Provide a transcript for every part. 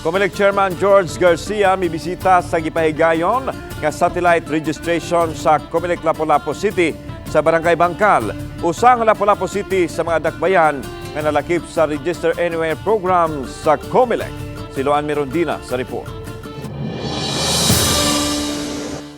Comelec Chairman George Garcia mibisita sa gipahigayon nga satellite registration sa Comelec Lapu-Lapu City sa Barangay Bangkal. Usa ang Lapu-Lapu City sa mga dakbayan nga nalakip sa Register Anywhere program sa Comelec. Si Loan Mirondina sa report.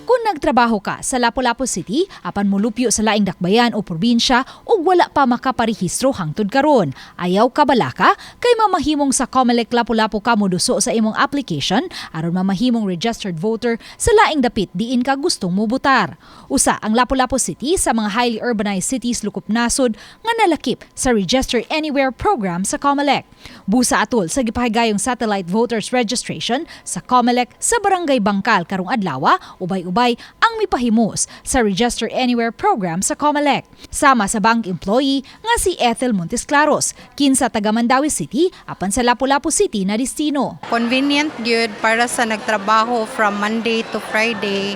Kung nagtrabaho ka sa Lapu-Lapu City, apan mulupyo sa laing dakbayan o probinsya ug wala pa makaparehistro hangtod karon, ayaw kabalaka kay mamahimong sa Comelec Lapu-Lapu ka moduso sa imong application aron mamahimong registered voter sa laing dapit diin ka gustong mubutar. Usa ang Lapu-Lapu City sa mga highly urbanized cities lukop nasod nga nalakip sa Register Anywhere program sa Comelec. Busa atol sa gipahigayong satellite voters registration sa Comelec sa Barangay Bangkal karong adlaw, ubay-ubay ang mipahimos sa Register Anywhere program sa Comelec. Sama sa bank employee nga si Ethel Montesclaros, kinsa taga Mandaue City apan sa Lapu-Lapu City na destino. Convenient gyud para sa nagtrabaho from Monday to Friday.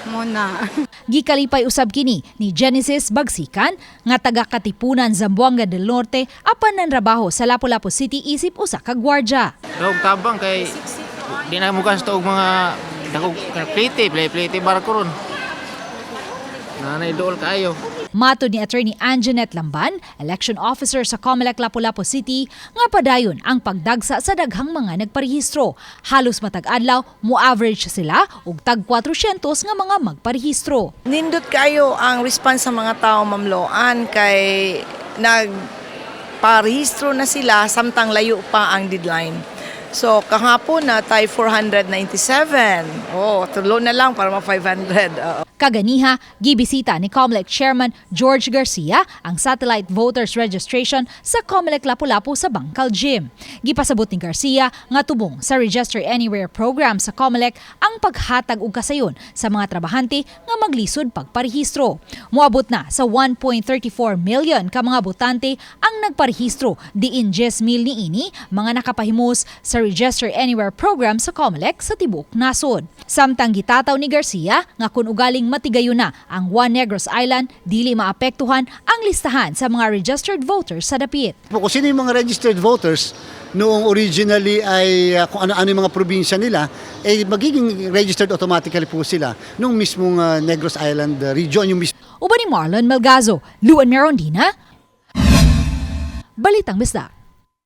Muna. Gikalipay usab kini ni Genesis Bagsikan nga taga Katipunan, Zamboanga del Norte apan nanrabaho sa Lapu-Lapu City isip usa ka gwardya. Dahog tabang kay di na mo gasto og mga dagog plite, plite, plite barko ron. Nanay dool kaayo. Matod ni Attorney Anjanette Lamban, election officer sa Comelec Lapu-Lapu City, nga padayon ang pagdagsa sa daghang mga nagparehistro. Halos matag adlaw mo average sila og tag 400 nga mga magparehistro. Nindot kayo ang response sa mga tao, Ma'am Loan, kay nagparehistro na sila samtang layo pa ang deadline. So kahapon na tayo 497. Oh, tulo na lang para ma 500. Oo. Kaganiha, gibisita ni Comelec Chairman George Garcia ang satellite voters registration sa Comelec Lapu-Lapu sa Bangkal Gym. Gipasabot ni Garcia nga tubong sa Register Anywhere program sa Comelec ang paghatag og kasayon sa mga trabahante nga maglisod pagparehistro. Moabot na sa 1.34 million ka mga botante ang nagparehistro, diin 10 mil niini mga nakapahimos sa Register Anywhere program sa Comelec sa tibuok nasod. Samtang gitataw ni Garcia nga kung ugaling matigayon na ang One Negros Island, dili maapektuhan ang listahan sa mga registered voters sa dapit. Kung sino yung mga registered voters noong originally ay kung ano-ano yung mga probinsya nila, eh magiging registered automatically po sila nung mismong Negros Island region, yung mismo Uban ni Marlon Melgazo, Luan Merondina, Balitang Bisdak.